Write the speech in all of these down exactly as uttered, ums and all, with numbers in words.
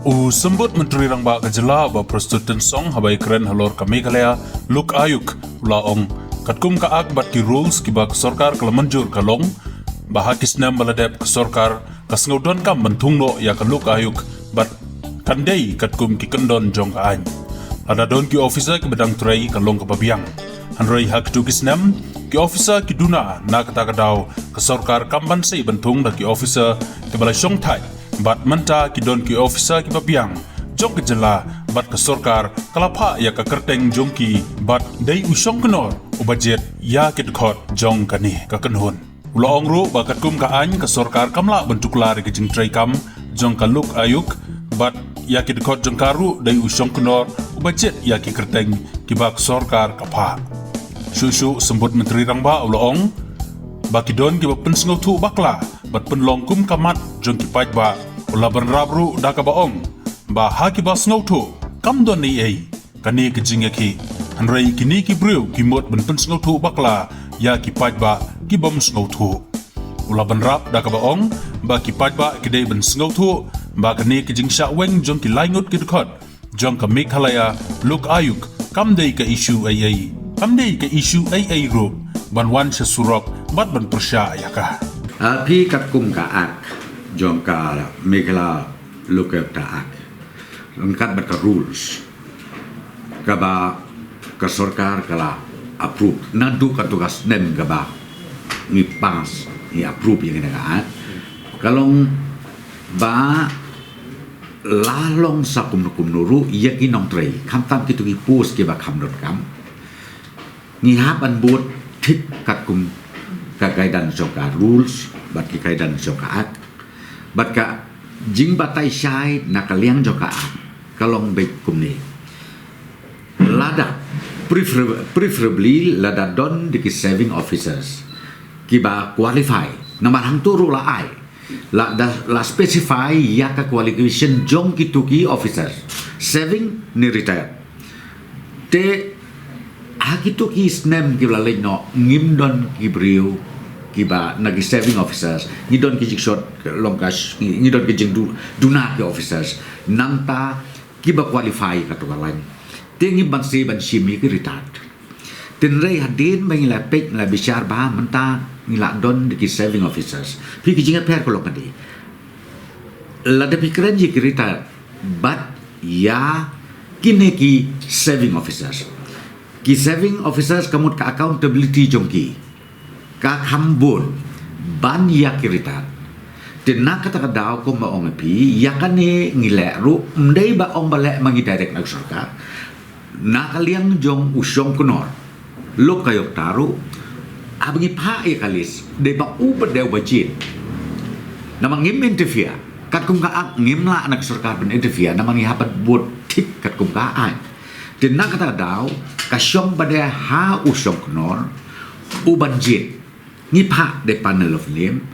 U Symbud Myntri Rangbah ka jylla, Bah Prestone Tynsong, haba ïakren halor ka Meghalaya Lok Ayog, u la ong, katkum ka Act bad ki rules kiba ka sorkar ka la mynjur, ka long ba ha ki snem ba la dep ka sorkar ka sngew donkam ban thung noh ïa ka Lok Ayog bad kan dei katkum ki kyndon jong ka aiñ. Lada don ki officer kiba dang trei, ka long kaba biang. Hynrei ha kito ki snem, ki officer ki duna, na kata ka daw ka sorkar kam ban sei ban thung da ki officer kiba la shongthait, bad mynta ki don ki officer kiba biang jong ka jylla, bad ka sorkar ka la phah ïa ka kyrteng jong ki, bad dei u shongknor uba jied ïa ki dkhot jong kane ka kynhun. U la ong ruh ba katkum ka aiñ, ka sorkar kam lah ban tuklar ïa ka jingtrei kam jong ka Lok Ayog, bad ïa ki dkhot jong ka ruh dei u shongknor uba jied ïa ki kyrteng kiba ka sorkar ka phah. Shuh shuh Symbud Myntri Rangbah u la ong ba ki don kiba pynsngewthuh bakla bad pynlong kum ka mat jong ki paidbah. U la bynrap ruh da kaba ong ba ha kiba sngewthuh kam don ei ei kane ka jingïakhih, hynrei kine ki briew ki mut ban pynsngewthuh bakla ïa ki paidbah ki bym sngewthuh. U la bynrap da kaba ong ba ki paidbah ki dei ban sngewthuh ba kane ka jingshah weng jong ki lai ngut ki dkhot jong ka Meghalaya Lok Ayog kam dei ka issue ei ei, kam dei ka issue ei ei ruh ban wan sha surok bad ban pyrshah ïa ka. Ah, phi, katkum ka Act jong ka Meghalaya Lok Ayog, ryngkat bad ka rules kaba ka sorkar ka la approve naduh kato ka snem kaba ngi pass, ngi approve ïa kane ka Act, ka long ba la long sa kumno kumno ruh ïa ki nongtrei, khamtam kito ki post kiba kham donkam, ngi hap ban bud thik katkum ka guidance jong ka rules bad ki guidance jong ka Act. Bad ka jingbatai shai na ka liang jong ka Act ka long beit kumne: lada, prefer-, preferably lada don da ki serving officers kiba qualify, namar hangto ruh la ai, la da, la specify ïa ka qualification jong kito ki officers, serving ne retired. Te ha kito ki snem kiba la leit noh, ngim don ki briew kiba, na ki serving officers, ngi don ki jingshot long ka sh-, ngi don ki jingdu-, duna ki officers, nangta kiba qualify kato ka line. Te ngim banse ban shim ïa ki retired. Hynrei hadien ba ngi la peit, ngi la bishar ba mynta ngi la don da ki serving officers, phi, ki jingïapher ka long kane: lada phi kren ïa ki retired bad ïa kine ki serving officers, ki serving officers ka mut ka accountability jong ki ka kham bun ban ïa ki retired. Te na kata ka daw, kumba ong ïa phi, ïa kane ngi leh ruh, ym dei ba ong ba leh ma ngi direct na ka sorkar. Na ka liang jong u shongknor Lok Ayog ta ruh, haba ngi phah ïa ka list, dei ba u pat dei uba jied. Namar ngim interfere, katkum ka Act ngim lah na ka sorkar ban interfere, namar ngi hap ban bud thik katkum ka aiñ. Te na kata ka daw, ka shong ba dei ha u shongknor u ban jied. Ngi phah da panel of name,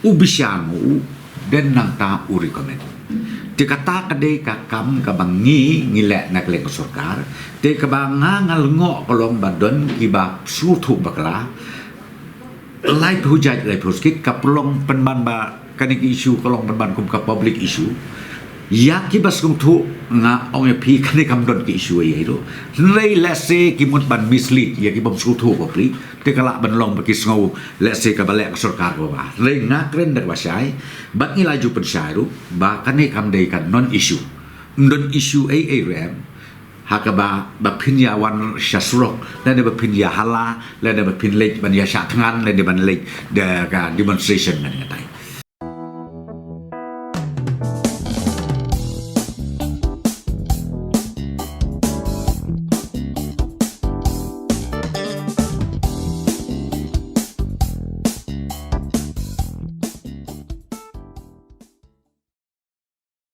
u bishar ma u, then nangta u recommend. Te kata ka dei ka kam kaba ngi, ngi leh na ka liang ka sorkar. Te kaba nga, nga lyngngoh ka long ba don kiba sngewthuh bakla, laiphew jait, laiphew skit, ka pynlong pynban ba kane ka issue ka long pynban kum ka public issue. Ïa kiba sngewthuh, nga ong ïa phi, kane kam don ka issue ei ei ruh. Hynrei lehse ki mut ban mislead ïa ki bym sngewthuh bapli, te ka lah ban long ba ki sngew lehse kaba leh ka sorkar kaba bha. Hynrei nga kren da kaba shai, bad ngi la ju pynshai ruh ba kane kam dei ka non issue. Ym don issue ei ei ruh em ha kaba, ba phin ïa wan sha surok, lane ba phin ïa hala, lane ba phin leit ban ïa shah thngan, lane ban leit da ka demonstration, kane katai.